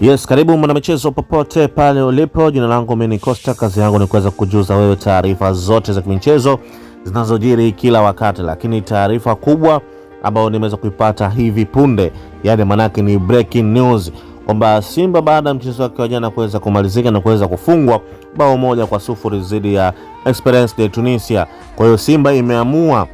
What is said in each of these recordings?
Yes, karibu mwanamichezo popote pale ulipo. Jina langu mimi ni Costa, kazi yangu ni kuweza kujuza wewe taarifa zote za kimichezo zinazojiri kila wakati, lakini taarifa kubwa ambayo nimeweza kuipata hivi punde, yani manake ni breaking news kwamba Simba baada ya mchezo wake wa jana kuweza kumalizika na kuweza kufungwa bao 1-0 dhidi ya Esperance de Tunisia. Kwa hiyo Simba imeamua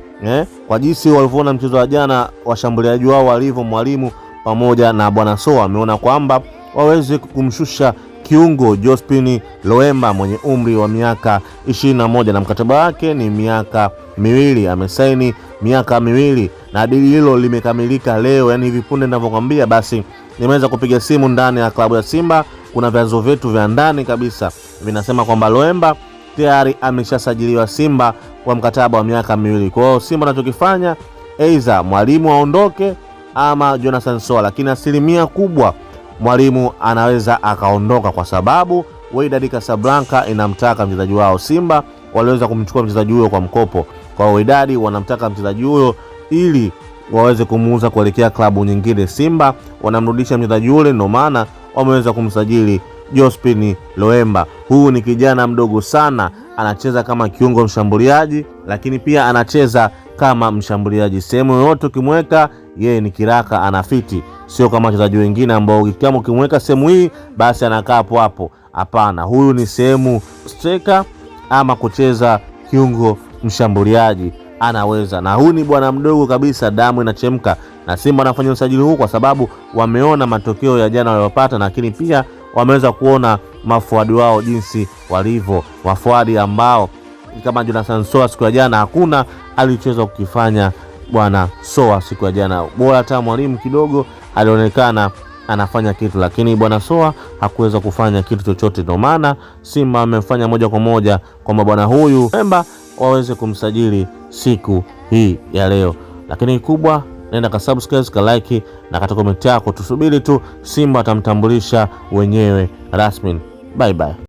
kwa jinsi walivyoona mchezo wa jana, washambuliaji wao walivyo, mwalimu pamoja na bwana Soa ameona kwamba waweze kumshusha kiungo Jospin Loemba mwenye umri wa miaka 21 na mkataba wake ni miaka 2, amesaini miaka 2 na dili hilo limekamilika leo, yani hivi punde ninavyokuambia. Basi nimeweza kupiga simu ndani ya klabu ya Simba, kuna vyanzo vyetu vya ndani kabisa vinasema kwamba Loemba tayari ameshasajiliwa Simba kwa mkataba wa miaka 2. Kwa hiyo Simba anachokifanya aidha mwalimu aondoke ama Jonathan Soa, lakini asilimia kubwa mwalimu anaweza akaondoka kwa sababu Wydad Casablanca inamtaka mchezaji wao. Simba waliweza kumchukua mchezaji huyo kwa mkopo, kwa hiyo Wydad wanamtaka mchezaji huyo ili waweze kumuuza kuelekea klabu nyingine. Simba wanamrudisha mchezaji yule, ndio maana wameweza kumsajili Jospin Loemba. Huyu ni kijana mdogo sana, anacheza kama kiungo mshambuliaji, lakini pia anacheza kama mshambuliaji. Sehemu yoyote ukimweka yeye ni kiraka, anafiti, sio kama wachezaji wengine ambao kama ukimweka sehemu hii basi anakaa hapo hapo. Hapana, huyu ni sehemu striker ama kucheza kiungo mshambuliaji anaweza, na huyu ni bwana mdogo kabisa, damu inachemka. Na Simba wanafanya usajili huu kwa sababu wameona matokeo ya jana waliyopata, lakini pia wameweza kuona mafuadi wao jinsi walivyo, mafuadi ambao kama Jonathan Soa siku ya jana hakuna alichoweza kukifanya bwana Soa siku ya jana. Bora hata mwalimu kidogo alionekana anafanya kitu, lakini bwana Soa hakuweza kufanya kitu chochote. Ndio maana Simba amefanya moja kwa moja kwamba bwana huyu Pemba waweze kumsajili siku hii ya leo. Lakini kubwa, nenda ka subscribe, ka like na kata comment yako. Tusubiri tu Simba atamtambulisha wenyewe rasmi. Bye bye.